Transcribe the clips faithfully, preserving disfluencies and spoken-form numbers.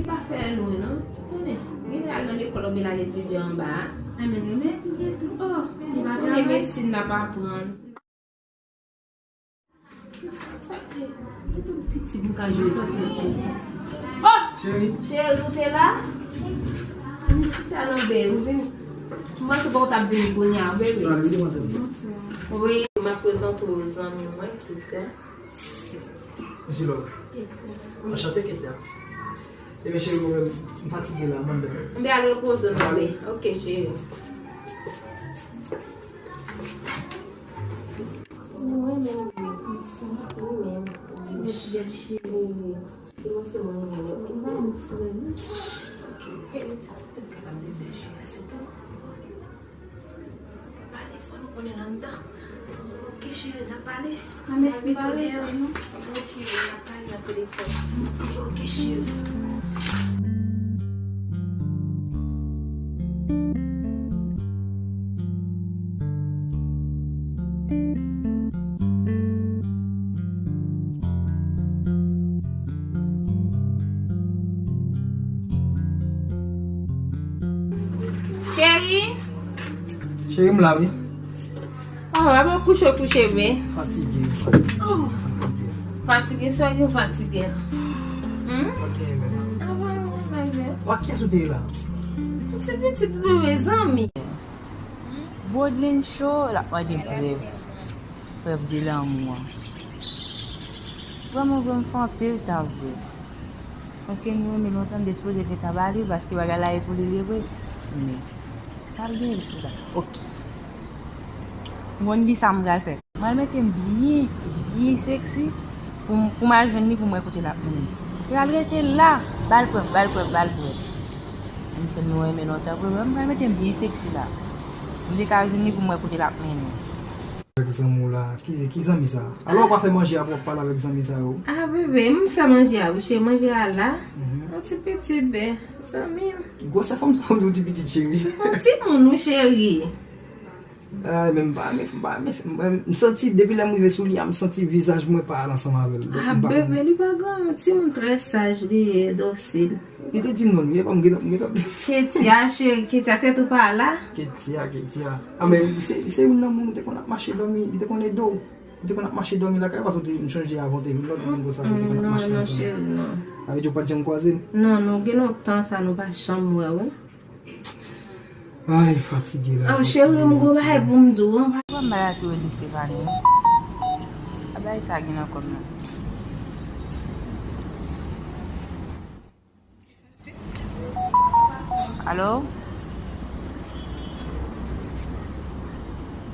Pa fè lwen non. Konnen, gen lè al nan lekòl oubyen l al etidye anba a. Enben, gen lè etidye tou. Oh, konnen medsin n ap aprann. Sa, eh, li tou piti pou ka jwe ti tit konsa. Oh! Cheri. Cheri, ou te la? Ann chita non, babe. Ou vin. M panse pa w t ap vini kounye a, baby. Sa, li te panse. Wi, m ap prezante w zanmi mwen, Ketia. Jilov. Ketia. Anchante, Ketia. Ebyen, cheri, mwen menm, m fatige la, mwen menm. Ebyen, al repoze w non, babe. Ok, cheri. Mwen menm, mwen menm. Ti bèl cheri. Se mwen, se mwen, mwen menm. Ou pa yon frè, non? Ok, Ketia, se te m ka pa bezwen jere, se pou mwen. Pale fò, nou konnen l anndan. Ok, cheri, n ap pale. Ann pale. Ok, n ap pale nan telefòn. Ok, cheri. Cheri. Cheri, m la, wi. Oh, a bon kouche, kouche byen. Fatige, fatige, fatige. Fatige, sa gen fatige? Hmm? Ok, men. A bon, bon, bon, bon. Wa, kiyès ou te ye la? Ti pitit bebe zanmi. Brodlin Cho, l ap mande prèv. Prèv de lanmou an. Vrèman, vrèman, m fè anpil tan vre. Paske nou renmen lontan, m te sipoze gentan ba li, paske bagay la e pou li, li vre. Men, sa l gen sou sa? Ok. M konn ki sa m pral fè. M pral mete m byen, byen seksi, pou m, pou m al jwenn li, pou m wè kote l ap mennen. Paske l al rete la, ba l prèv, ba l prèv, ba l prèv. Menm si nou renmen lontan vre, vre, m pral mete m byen seksi la. M te ka jwenn li pou m wè kote l ap mennen. Avèk zanmi w la, ki, ki zanmi sa? Alò w pa fè manje a pou w ap pale avèk zanmi sa yo? A, bebe, m fè manje a, wi, cheri, manje a la. Mhm. Yon ti pitit, bè, zanmi m. Gwosè fanm sa, yon ti pitit, cheri. Yon timoun, wi, cheri. Ay, men m pa, men m pa, men m, m santi, depi lè m rive sou li a, m santi vizaj mwen pa al ansanm avè l. Donk, a, m pa konn. Bebe, li pa gran, yon timoun trè saj, li ye, dosil. Li te di m non, li, epa m gentan, m gentan. Ketia, cheri, Ketia, tèt ou pa la? Ketia, Ketia. A, men li se, li se youn nan moun ou te konn ap mache dòmi, li te konn ede w. Li te konn ap mache dòmi lakay, paske w te, m sonje avan w te vin la, w te di m konsa, ou te konn ap mache ansanm. Non, non, cheri, non. Sa vle di w pa t janm kwaze l? Non, non, gen lontan sa, nou pa janm wè, wi. Ay, fatige la. Oh, cheri, m gon bagay pou m di w. Pran bagay tou di Stephanie. A bagay sa gen nan kò m nan. Alo?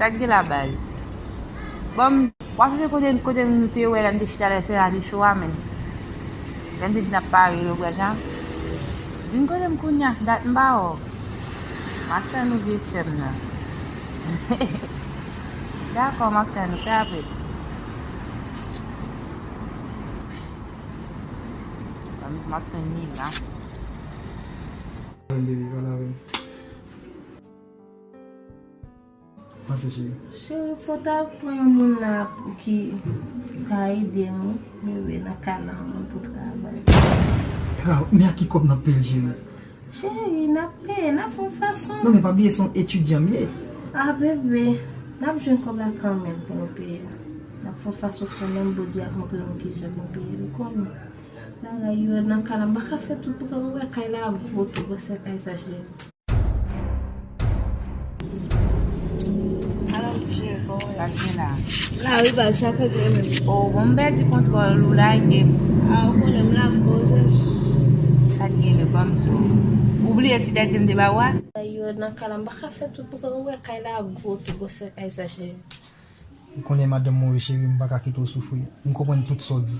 Sa k gen la, baz? Bon, m W ap sonje kote, kote nou te wè lè m te chita lè sè a te cho a, menm. Lè m te di n ap pare lè w pral sa. Vin kote m kounye a, dat m pa wè w. M ap tann ou, vye sè m nan. Dakò, m ap tann ou, fè apre. M ap tann li la. Pale avè m. Panse, cheri. Cheri, fò w ta pran yon moun la pou ki ka ede nou, bebe, nan kay la, yon moun pou travay. Tra-, men ak ki kòb n ap peye l, cheri? Cheri, n ap peye, n ap fè yon fason. Non, men pa bliye, se yon etidyan m ye. A, bebe, n ap jwenn kòb la kanmenm pou nou peye l. N ap fè yon fason kanmenm, Bondye ap montre nou kijan pou nou peye l, ou konnen. Bagay yo nan kay la, m pa ka fè tout pou kanmenm, wè kay la gwo tou, gwosè kay sa, cheri. Alò, mesye, kòman w ye? Sa k gen la? M la wi, baz, sa k gen menm? O, bon, m pèdi kontwòl ou, lage m. A, ou konnen m la, m poze m. Sa k gen, ban m di w. Ou bliye ti tèt di m te ba w a? Yo nan kay la, m pa ka fè tout pou kanmenm, wè kay la gwo tou, gwosè kay sa, cheri. Ou konnen madanm mwen, wi, cheri, m pa ka kite w soufri. M konprann tout sa w di.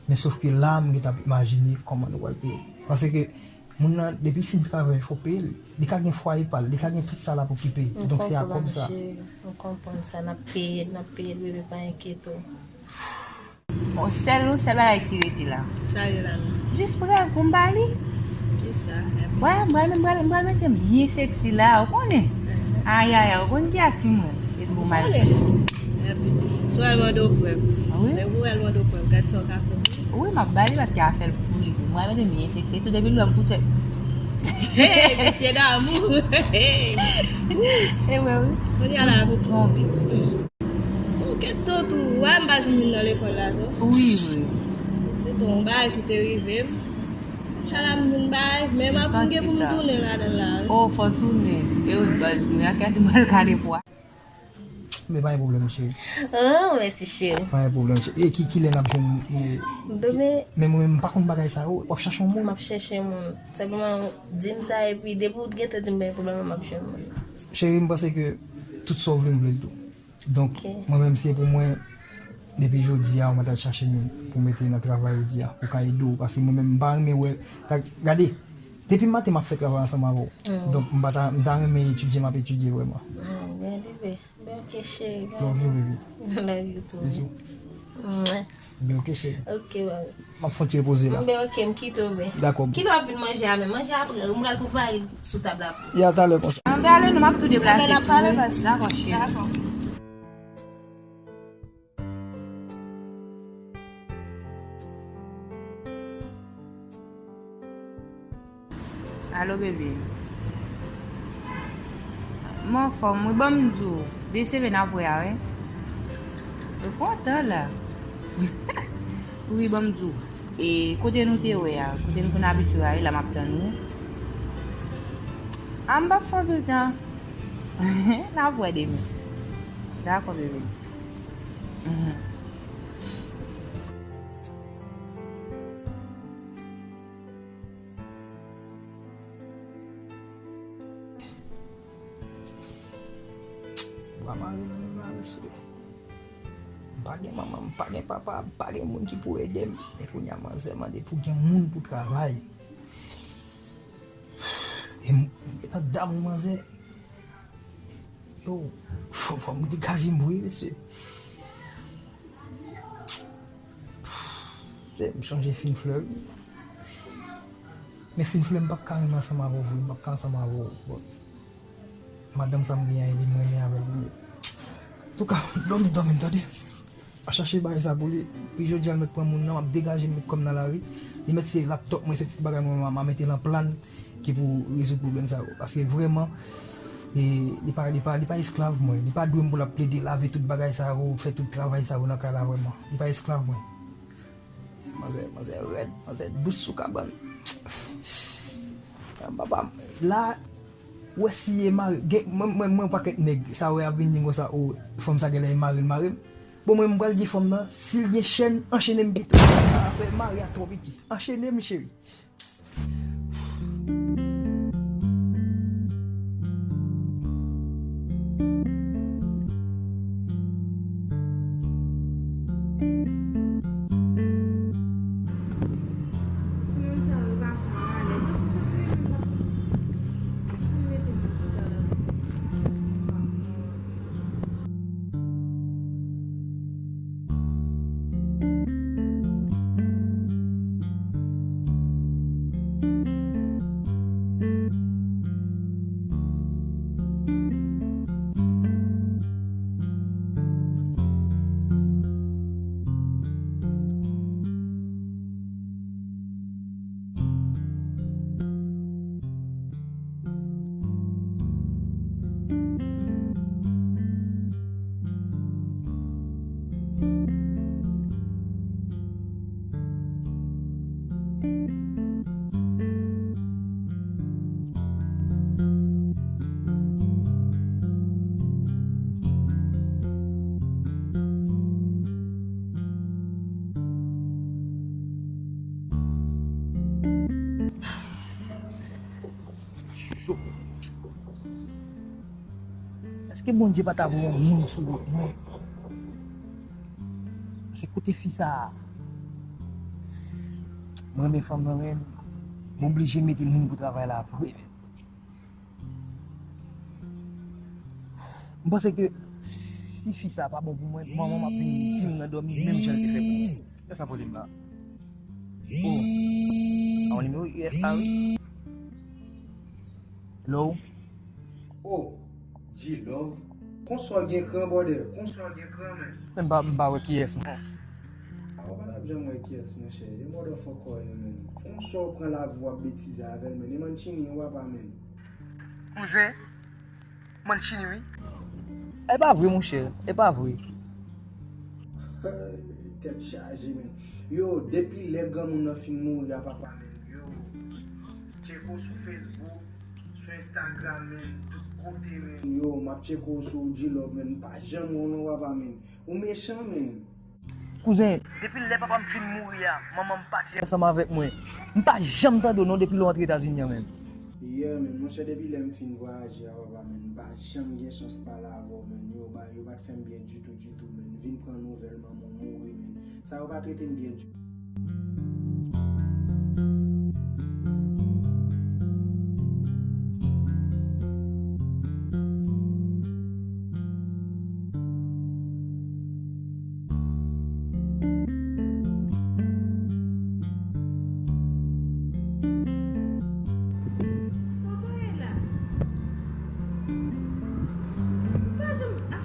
Men sof ke la, m gentan ap imajine kòman nou pral peye. Paske moun nan, depi l fin travay, fò w peye l. Li ka gen fwaye pa l, li ka gen tout sa l ap okipe. Donk, se a kòb sa. M konprann, cheri. M konprann sa. N ap peye l, n ap peye l, bebe, pa enkyete w. Yon sèl, yon sèl bagay ki rete la. Sa yo la menm? Jis prèv pou m ba li. Kisa? Wè, m pral, m pral, m pral mete m byen seksi la, ou konnen. Ayayay, ou konn kiyès ki mwen? E twò mal fè. Si w al mande w prèv. Wi. Lè ou al mande w prèv, gad sa w ka fè. Wi, m ap ba li paske afè l pou li. Mwen, mwen, mwen, se, se tout depi lè m pou tèt. Hey, mesye damou. Hey. E mwen, wi. Kounye a la. Tout tonbe. Ou kèt tou, tou. Wè, m pa jwenn moun nan lekòl la, tou. Wi, wi. Se tou yon bagay ki te rive m. Chala m vin bay, men m ap gen pou m tounen ladan l la, wi. Oh, fò tounen. E ou baz mwen, a kè si mwen kale pwa. Men pa gen pwoblèm, cheri. Oh, mèsi, cheri. Pa gen pwoblèm, cheri. E ki, kilè n ap jwenn, e, demen. Men mwen menm, m pa konn bagay sa yo. W ap chache yon moun? M ap chache yon moun. Senpleman, di m sa, epi depi w gentan di m pa gen pwoblèm, m ap jwenn moun. Cheri, m panse ke tout sa w vle, m vle l tou. Donk, ok, mwen menm, se pou mwen, depi jodi a, mwen t al chache moun pou mete nan travay ou di a, pou ka ede w. Paske mwen menm, m pa renmen wè, ta, gade, depi maten, m ap fè travay ansanm avè w. Mm. Donk, m pa ta, m ta renmen etidye, m ap etidye vrèman. Mm, byen leve. Ben, ok, cheri. Ben, love you, baby. Love you too. Bizou. Mwah. Ben, ok, cheri. Ok, baby. M ap fè yon ti repoze la. Ben, ok, m kite w, ben. Dakò. Kilè w ap vin manje a menm? Manje apre, m pral prepare l sou tab la pou ou. Ya, talè konsa. Anben, ale, nou, m ap tou deplase. Anben, n ap pale, tou, wi. Baz. Dakò, cheri. Dakò. Alo, bebe. M anfòm, wi, ban m di w. De semèn apre a, wi. Ou kontan la. Wi, ban m di w. E kote nou te wè a, kote nou konn abitye a, e la m ap tann ou. A, m p ap fè anpil tan. N ap wè demen. Dakò, bebe. Mhm. Bwa mare nan men mare sou. M pa gen manman, m pa gen papa, m pa gen moun ki pou ede m. Men kounye a manzè mande pou gen moun pou travay. E m, m gentan damou manzè. Yo, fò, fò m degaje m vre, mesye. Se, m chanje fin flè wi. Men fin flè m p ap ka renmen ansanm avè w vre, m p ap ka ansanm avè w. Bon, madanm sa m genyen an, e li m renmen avè l vre. Antouka, dòmi, dòmi, m tande. A chache bagay sa pou li. Pi jodi a, l mèt pran moun nan, m ap degaje m, met kò m nan lari. Li mèt se laptòp mwen, se tout bagay mwen, m a, m a mete l an plan ki pou rezoud pwoblèm sa yo. Paske vrèman, e, li pa, li pa, li pa esklav mwen. Li pa dwe m pou l ap plede lave tout bagay sa yo, fè tout travay sa yo nan kay la vrèman. Li pa esklav mwen. Manzè, manzè rèd, manzè dous sou kabann. Papa, la, ou wè si e mare, gen, mwen, mwen, mwen pakèt nèg, sa wè ap vin di m konsa, o, fanm sa genlè e mare l, mare m. Bon, mwen, m pral di fanm nan, si l gen chèn, anchene m pito. Afè mare a twò piti. Anchene m, cheri. Cho. Èske Bondye pa ta voye yon moun sou wout mwen? Paske kote fi sa a, mwen renmen fanm nan, men m oblije mete moun pou travay la vre, men. M panse ke si fi sa pa bon pou mwen, manman m ap vin di m nan dòmi menm jan l te fè pou mwen. Kisa pwoblèm la? Oh, a yon nimewo U S A wi. Hello? Oh, G Love. Konsa w gen kran, brother. Konsa w gen kran, men. Men m pa, m pa wè kiyès, non. A, ou pa t ap janm wè kiyès, monchè. E motherfucker w ye, men. Konsa w pran lavi w ap betize avè l, men. E Mancini, ou papa, men. Kouzen, Mancini, wi. E pa vre, monchè. E pa vre. Tèt chaje, men. Yo, depi lè granmoun nan fin mouri a, papa, men. Yo, tcheko sou Facebook, sou Instagram, men. Tout kote, men. Yo, m ap tcheko sou G-Love, men. M pa janm wè w non, papa, men. Ou mechan, men. Kouzen, depi lè papa m fin mouri a, manman m pati ansanm avèk mwen. M pa janm tande w non depi lè w antre Etazini an, men. Yeah, men, monchè, depi lè m fin vwayaje a, papa, men, m pa janm gen chans pale avè w, men. Yo, ba, yo pa t fè m byen ditou, ditou, men. Vin pran nouvèl manman w mouri, men. Sa yo pa trete m byen ditou. Kote w ye la? Pa janm, ah,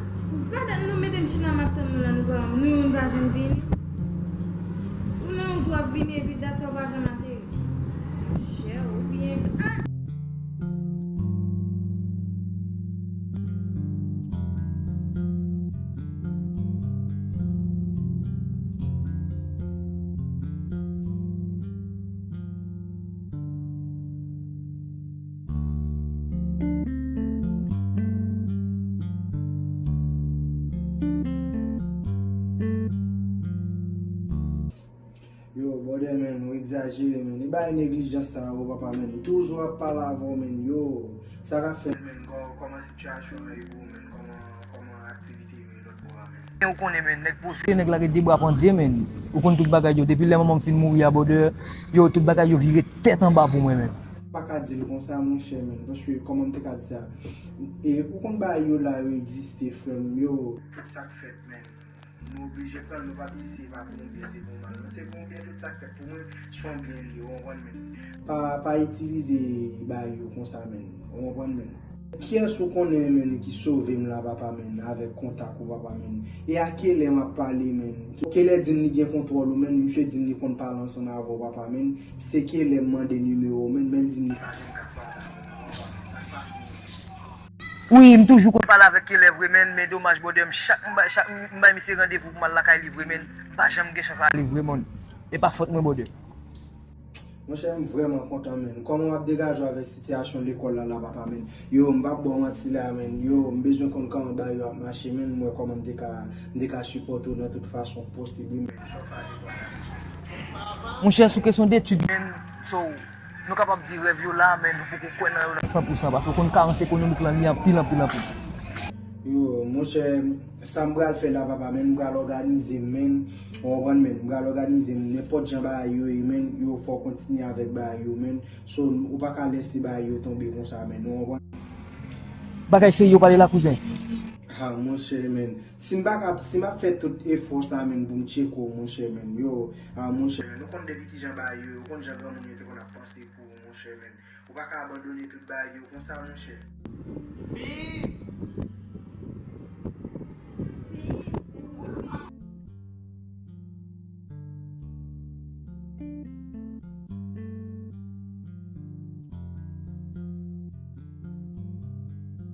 pa dat nou mete m chita m ap tann nou la, nou pa, nou youn pa janm vini. Ou nan wout w ap vini epi dat sa w pa janm ateri. Monchè, ou byen, ah! Yo, brother, men, ou egzajere, men. E bagay neglijans sa yo, papa, men. M toujou ap pale avè w, men. Yo, sa k ap fèt, men? Kò-, kòman sitiyasyon an ye pou ou, men? Kòman, kòman aktivite yo ye lòt bò a, men? Men ou konnen, men, nèg poze, nèg la gen de bra pandye, men. Ou konn tout bagay yo. Depi lè manman m fin mouri a, brother, yo, tout bagay yo vire tèt anba pou mwen, men. M pa ka di l konsa, monchè, men. Paske, kòman m te ka di sa? E, ou konn bagay yo la, yo egziste, frè m, yo. Tout sa k fèt, men. Nou oblije pran l, nou p ap di se pa pou yon byen, se pou yon mal. Non, se pou yon byen, tout sa k fèt pou mwen, se yon byen li ye, ou konprann, men. Pa, pa itilize bagay yo konsa, men. Ou konprann, men. Kiyès ou konnen, men, ki sove m la, papa, men, avèk kontak ou, papa, men? E a kilè m ap pale, men? Kilè di m li gen kontwòl ou, men? Misye di m li konn pale ansanm avè w, papa, men. Se kilè m mande nimewo w, men, men l di m li pa gen kat pale avè m. Wi, m toujou konn pale avèk Kelè vre, men, men domaj, brother, m chak m bay, chak m bay misye randevou pou m al lakay li vre, men, m pa janm gen chans ale vre, men. E pa fòt mwen, brother. Monchè, m vrèman kontan, men. Kòman w ap degaje w avèk sitiyasyon lekòl la, la, papa, men? Yo, m p ap ba w manti la, men. Yo, m bezwen konn kòman bagay yo ap mache, men. M wè kòman m te ka, m te ka sipòte w nan tout fason posib, wi, men. Monchè, sou kesyon detid, men, so, nou kapab di rèv yo la, men nou poko kwè nan yo san pousan, paske w konn karans ekonomik lan, li anpil, anpil, anpil. Yo, monchè, sa m pral fè la, papa, men, m pral òganize m, men, ou konprann, men, m pral òganize m, nenpòt jan bagay yo ye, men, yo fè w kontinye avèk bagay yo, men, so, ou pa ka lèse bagay yo tonbe konsa, men, ou konprann. Bagay serye w pale la, kouzen. Ha, monchè, men, si m pa ka, si m ap fè tout efò sa, men, pou m tcheke w, monchè, men, yo, ha, monchè, men, ou konn depi kijan bagay yo ye, ou konn jan granmoun yo te konn ap panse pou ou, monchè, men. Ou pa ka abandone tout bagay yo konsa, monchè.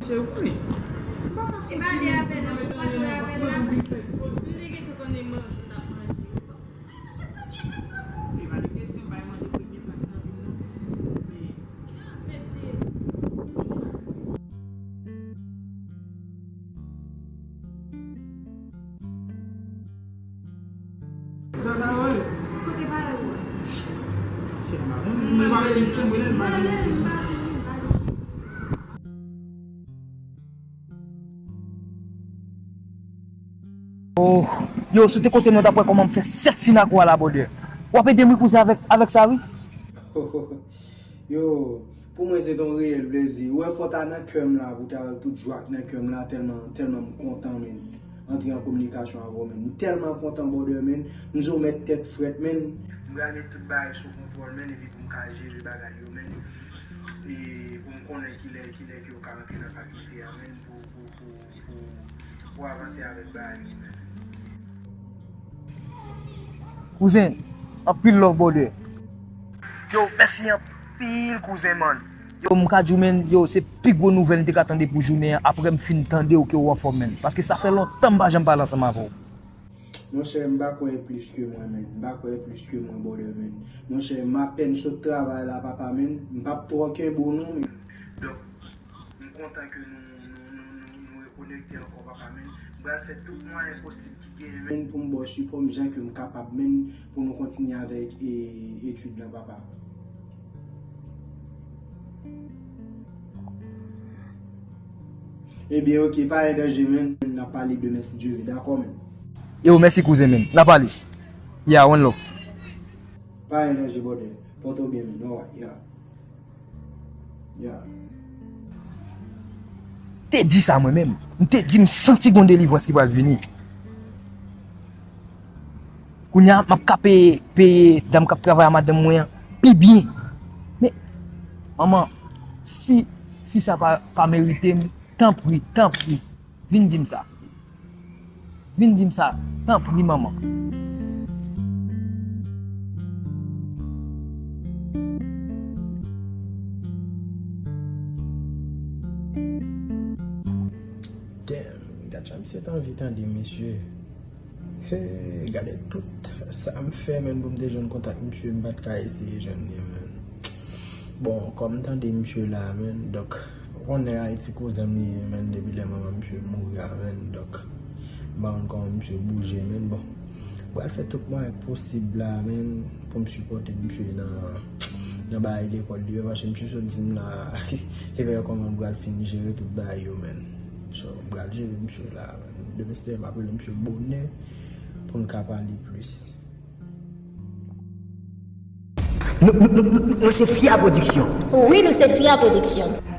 Se wi. E pa de apèl la, ou pa dwe apèl la. M te gentan konnen manje n ap manje yo. Manje premye plas nan vi w. E pa de kesyon, bay manje premye plas nan vi w, non. Men, mesye. Kote pa yo? Se nan maten, mwen pa rele, se mwen, mwen pa rele. Oh, yo, si w te kote m, w t ap wè kòman m fè sèt sinako a la, brother. W ap ede m, wi, kouzen, avèk, avèk sa, wi. Yo, pou mwen, se t on reyèl plezi. Ou wè, fò w ta nan kè m la, pou w ta wè tout jwa k nan kè m la, tèlman, tèlman m kontan, men, antre an kominikasyon avè w, men. M tèlman kontan, brother, men. M di w mèt tèt frèt, men. M pral met tout bagay sou kontwòl, men, epi pou m ka jere bagay yo, men. E pou m konnen kilè, kilè ke w ka antre nan fakilte a, menn, pou, pou, pou, pou, pou avanse avèk bagay yo, menn. Kouzen, anpil love, brother. Yo, mèsi anpil, kouzen, man. Yo, m ka di w, menn, yo, se pi gwo nouvèl m te ka tande pou jounen an, apre m fin tande w ke w anfòm, menn. Paske sa fè lontan m pa janm pale ansanm avè w. Monchè, m pa kwè e plis ke mwen, menn. M pa kwè e plis ke mwen, brother, menn. Monchè, m apèn sot travay la, papa, menn. M p ap twò kenbe w, non, menn. Donk, m kontan ke nou, nou, nou, nou, nou rekonekte ankò, papa, menn. M pral fè tout mwayen posib ki genyen, menn, pou m ba w sipò m jan ke m kapab, menn, pou nou kontinye avèk, e, etid lan, papa. Ebyen, oke, pa gen danje, menn. N ap pale demen, si Dye vle, dakò, menn? Yo, mèsi, kouzen, menn. N ap pale. Yeah, one love. Pa gen danje, brother. Pòte w byen, menn. Alright, yeah. Yeah. Te di sa mwen menm. M te di m santi gon delivrans ki pral vini. Kounye a, m ap ka peye, peye dam k ap travay a madanm mwen an pi byen. Men, manman, si fi sa pa, pa merite m, tanpri, tanpri, vin di m sa. Vin di m sa, tanpri, manman. Damn, gad sa misye t anvi tande, mesye. Hey, gade tout sa m fè, menn, pou m te jwenn kontak misye, m pa t ka eseye jwenn li, menn. Bon, kòm m tande misye la, menn, donk, ou konnen Ayiti kouzen m li ye, menn, depi lè manman misye mouri a, menn, donk, m pa konn kòman misye bouje, menn, bon. M pral fè tout mwayen posib la, menn, pou m sipòte misye nan, nan bagay lekòl li yo, paske misye sot di m la, li pa wè kòman m pral fin jere tout bagay yo, menn. So, m pral jere misye la, menn. Demen se m ap rele misye bonè pou n ka pale plis. Nou, nou, nou, nou, nou se Fia Production. Wi, nou se Fia Production.